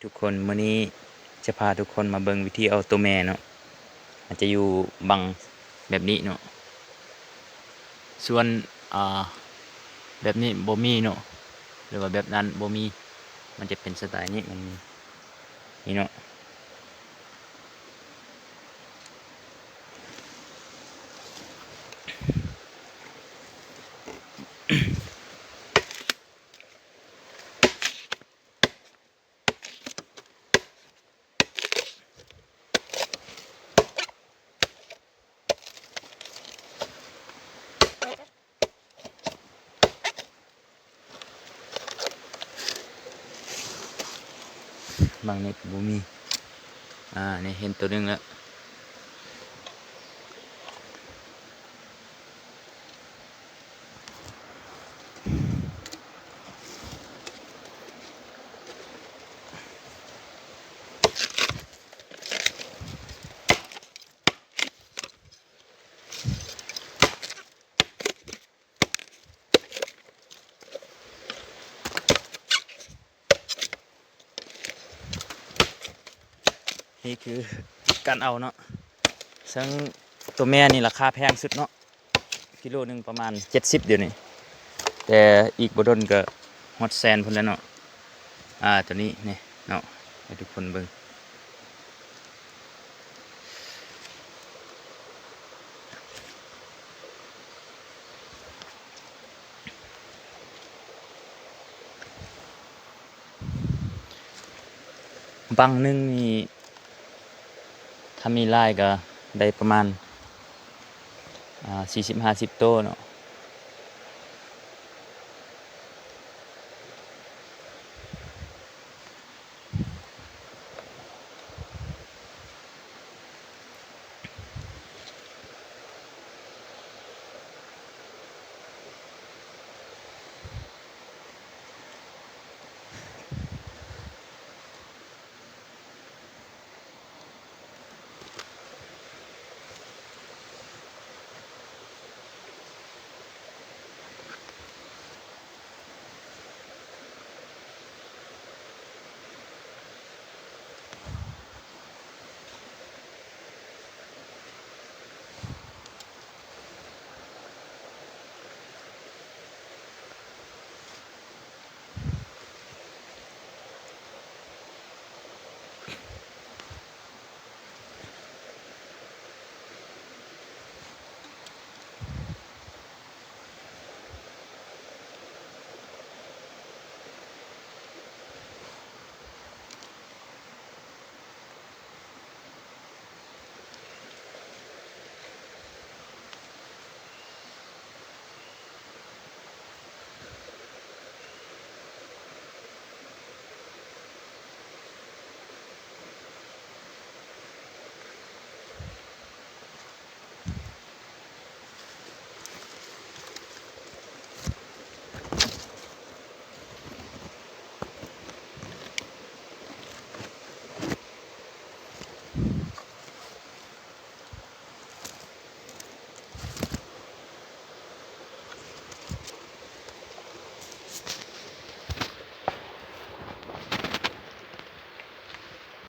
ທຸກຄົນ, ມື້ນີ້ຈະພາທຸກຄົນມາເບິ່ງວິທີເອົາໂຕແມ່ເນາະ, ມັນຈະຢູ່ບັງແບບນີ້ເນາະ, ສ່ວນ ອ່າ ແບບນີ້ບໍ່ມີເນາະ ຫຼືວ່າແບບນັ້ນບໍ່ມີ, ມັນຈະເປັນສະໄຕນີ້, ມັນມີ ນີ້ເນາະ. ບັງນີ້ກໍບໍ່ມີ. ອ່າ ນີ້ເຫັນໂຕໜຶ່ງແລ້ວ. ນີ້ຄືການເອົາເນາະ, ເຊິ່ງໂຕແມ່ນີ້ລາຄາແພງສຸດເນາະ, ກິໂລໜຶ່ງປະມານເຈັດສິບດຽວນີ້, ແຕ່ອີກບໍ່ດົນກໍຮອດແສນພຸ້ນແຫຼະເນາະ. ອ່າ ໂຕນີ້ນີ້ເນາະ ໃຫ້ທຸກຄົນເບິ່ງ. ບັງໜຶ່ງນີ້ ຖ້າມີຫຼາຍກໍໄດ້ປະມານ ອ່າ ສີ່ສິບຫ້າສິບໂຕເນາະ,